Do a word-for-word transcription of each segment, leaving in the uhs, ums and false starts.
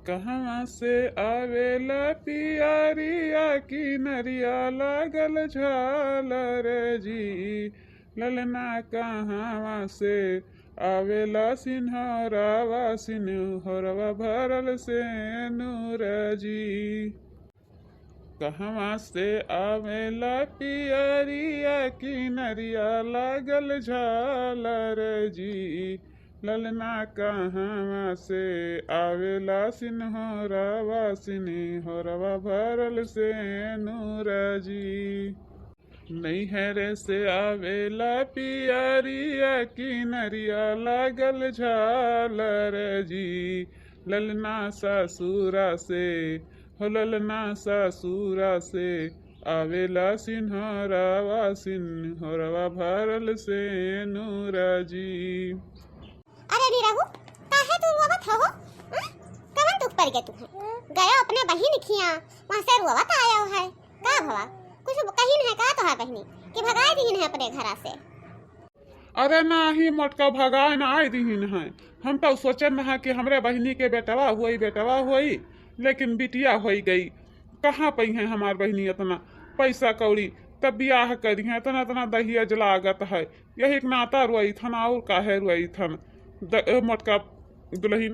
कहवा से आवेला पियरिया किनरिया लागल झालर जी, ललना कहवा से आवेला सिन्होरावा, सिन्होरवा भरल सेनुर जी। कहवा से आवेला पियरिया किनरिया लागल झालर जी, ललना कहवा से आवेला सिन्होरावा, सिन्होरवा भरल सेनुर जी। नैहर से आवेला पियरिया किनरिया लागल झालर जी, ललना ससुरा से, हो ललना ससुरा से आवेला सिन्होरावा, सिन्होरवा भरल सेनुर जी। अरे निरहू, काहे तू रोवत हो? हं? कवन दुख पड़ गए तुहे? गयो अपने बहिन खिया, वहाँ से रोवत आयो है। का भवा? कुछ कहिन है का तोहार बहिनी कि भगाए दिहिन है अपने घरा से? अरे नाही मोटका, भगाए ना आए दिहिन है। हम तो सोचन रहा कि हमरे बहिनी के बेटवा होई, बेटवा होई, लेकिन बिटिया होई गई। कहाँ पई है हमार बहिनी इतना पैसा कौड़ी, तब बियाह करी है, इतना इतना दहेज लागत है। यही एक नाता रोई थन, और काहे रोई थन द-, ए, मोटका दुल्हन।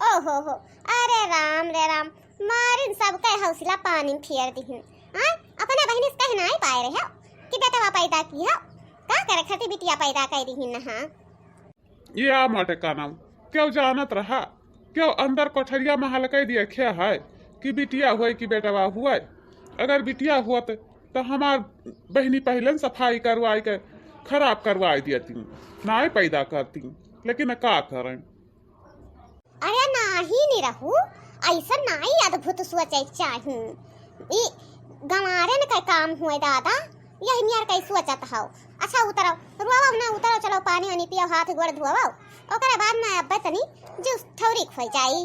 ओहो हो, अरे राम रे राम, मारिन सबके हौसला पानी में फेर दिहिन। आय, अपने बहिनी से कह नाई पाए रहे हो कि बेटवा पैदा की हो, का करे खातिर बिटिया पैदा कर दिहिन नहा? ये आ मटे का नाम, क्यों जानत रहा? क्यों अंदर कोठरिया में हलके दिया खे है कि बिटिया हुए कि बेटवा हुए? अगर बिटिया हुआ तो, तो हमार बहिनी पहले न सफाई करवाई के खराब करवाई दिया ती, नाई पैदा करती, लेकिन का करें? अरे नाही निरहू, ऐसा नाही अद्भुत सोचे के चाही। ई गंवारन का काम हुए दादा, यही नियर कई सोचत हौ। अच्छा उतरो, रोवा ना, उतरो, चलो पानी वानी पियो, हाथ गोड़ धोवो, ओकरे बाद में अब्बे तनी जूस ठौरी खोई जाई।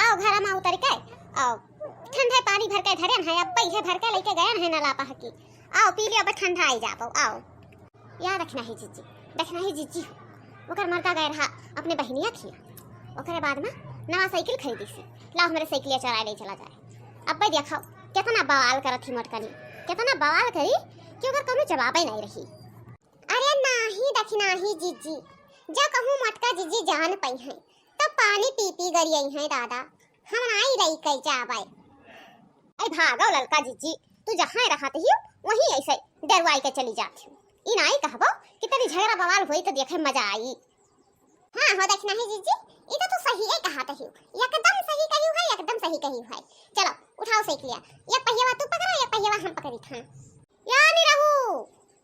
आओ घर में उतर के, आओ ठंडे पानी भर के धरे है, अब्बे इहे भर के लेके गए है नला पहकी। आओ पी लियो, अब्बे ठंडा आई जाबो, आओ। या दखिनाही जिज्जी, दखिनाही जिज्जी, ओकर मर्दा गए रहा अपने बहिनिया खिया। ओकरे बाद में नवा साइकिल खरीदी सी, लाओ हमरे साइकिलिया चोराए ले चला जाए। अब्बे देखो, कितना बवाल करत ही मोटकनी, कितना बवाल करी कि ओकर कौनो जवाबे नहीं रही। अरे नाही दखिनाही जिज्जी, जो कहूँ मोटका जिज्जी जान पई हैं, तब पानी पी पी गरियई हैं दादा, हम नाई लई कई जाबे। ऐ भागो ललका जिज्जी, तू जहाँ रहत ही वहीं ऐसे डरवाई के चली जात ही। ई नाई कहबो कि तनी झगड़ा बवाल होई तो देखे मजा आई। हाँ हो दखिनाही जिज्जी, ई तो तू सही ही कहत ही, एकदम सही कही है, एकदम सही कही है। चलो उठाओ साइकिलिया, ये पहियावा तू पकड़ो, ये पहियावा हम पकड़ी था। या निरहू,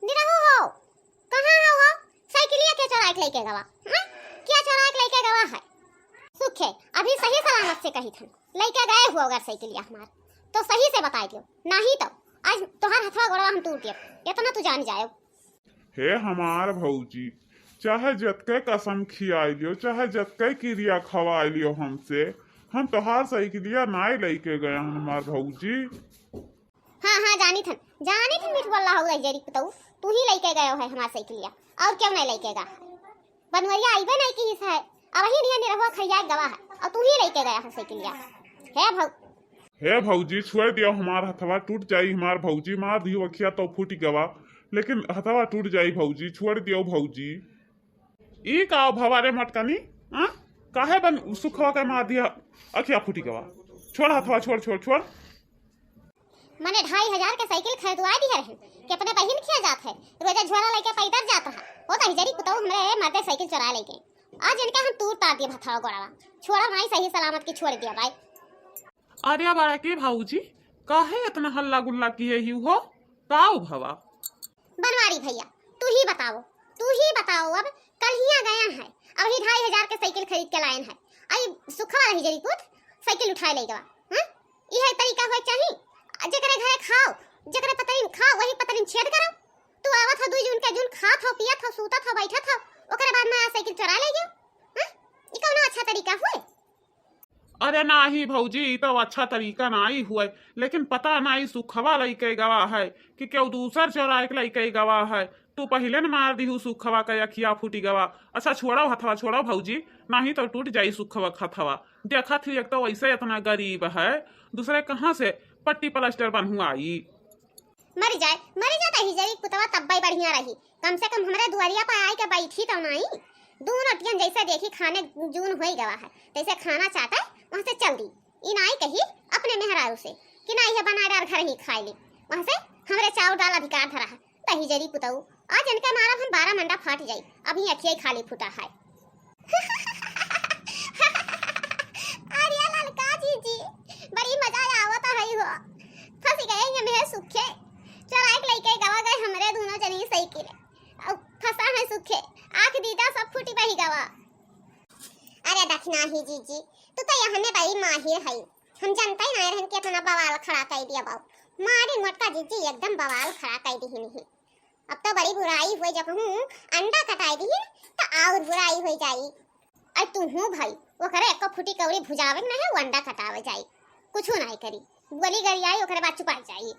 निरहू हो, कहाँ हो हो? साइकिलिया के चोराए के लेके गवा? हाँ? क्या चोराए के लेके गवा है? सुखे, अभी सही सलामत से कही थन, लेके गए हुआ अगर साइकिलिया हमार, तो सही से बताई दियो, नाही तो आज तोहार हथवा गोड़वा हम तूर दियो, इतना तू जान जायो। हे हमार भौजी, चाहे जतके कसम खियाई लियो, चाहे जतके किरिया खवाई लियो हमसे, हम तोहार साइकिलिया नाई लेके गए हन हमार भौजी। हाँ, हाँ, जानी थन, जानी थन, मीठ बोल रहा हो, जरी पुतऊ, तू ही लेके गयो है हमार साइकिलिया, और क्यों नहीं लेके गा? बनवरिया आइबे नहीं की है, अब ही निया निरहुआ खैया गवा है, और तू ही लेके गया है साइकिलिया। हे भौ- हे भौजी, छोड़ दियो हमार हथवा, टूट जाई हमार भौजी, मार दियो अखिया तो फूट गवा, लेकिन हथवा टूट जाई भौजी, छोड़ दियो भौजी। ई का भवा रे मटकनी, हाँ? काहे बन सुखवा के मार दिया, अखिया फूटी गवा, छोड़ हथवा, छोड़, छोड़, छोड़। मने ढाई हजार के साइकिल खरीदवा दिहे रहे कि अपने बहिन खिया जात है, रोजा झोला लेके पैदल जात रहा। वो तो हिजरी पुतऊ हमरे मर्दे साइकिल चोरा लेके। आज इनके हम तूर तार दिए हथवा गोड़वा। छोड़ा माई सही सलामत की छोड़ दिया भाई। अरे बड़ा के भौजी, काहे इतना हल्ला गुल्ला किए ही हो? काऊ भवा? बनवारी भैया, तू ही बताओ, तू ही बताओ, अब कल हिया गया है, अब ही ढाई हजार के साइकिल खरीद के लायन है, आई सुखवा रही जरी पूत साइकिल उठाए ले गवा, हाँ? इहे तरीका होए चाही, जेकरे घरे खाओ, जेकरे पतरी में खाओ, वही पतरी में छेद करो। तू आवत हो दुई जून के जून, खात हो, पियत हो, सूतत हो, बैठत हो, ओकरे बाद में आ साइकिल चोरा ले गयो, हाँ? ई कौनो अच्छा तरीका हुए? अरे नाही भौजी, ई तो अच्छा तरीका नाही हुए, लेकिन पता नाही सुखवा लइके गवा है कि केहू दूसर चोराए के लइके गवा है। तू पहिले न मार दिहू सुखवा का अखिया फूटी गवा। अच्छा छोड़ो हथवा, छोड़ो भौजी, नाही तो टूट जाई सुखवा का हथवा। देखत ही एक तो वैसे इतना गरीब है, दूसरे कहाँ से पट्टी प्लास्टर बनवाई। मरि जाए, मरि जाए दहिजरी पुतवा, तब्बे बढ़िया रही। कम से कम हमरे दुआरिया पर आइके बैठी तो नाही। दूनो टियन जैसे देखी खाने जून होई गवा है, तैसे खाना चाटे, वहाँ से चल दी। ई नाही कही अपने मेहरारू से कि नाही है बना डार घर ही खाए ले, वहाँ से हमरे चाउर डाल अधिकार धरा है। दहिजरी पुतऊ, आज इनके मारब हम बारह मंडा फाट जाई, अभी अखिया ही खाली फूटा है। अरे ललका जीजी, बड़ी मजा आवत है हो। फंस गए ये मेरे सुखे। चोराई के लेके गवा गए हमरे दूनो जनी साइकिल। अब फंसा है सुखे। आँख दीदा सब फूटी बही गवा। अरे दखिना ही जीजी, तू तो यहाँ में बड़ी माहिर है। हम जानते ही ना रहन कि इतना बवाल खड़ा कर दिया बाबू। मारी मोटका जीजी एकदम बवाल खड़ा कर दी ही नहीं। अब तो बड़ी बुराई हुई, जब हूँ अंडा कटाई दी तो और बुराई हो जाई। अरे तू हूँ भाई, ओकरे एको फूटी कौड़ी भुजावे के नहीं, वो अंडा कटावे जाई, कुछ नहीं करी, गोली गरी आई, ओकरे बाद चुपाई जाई।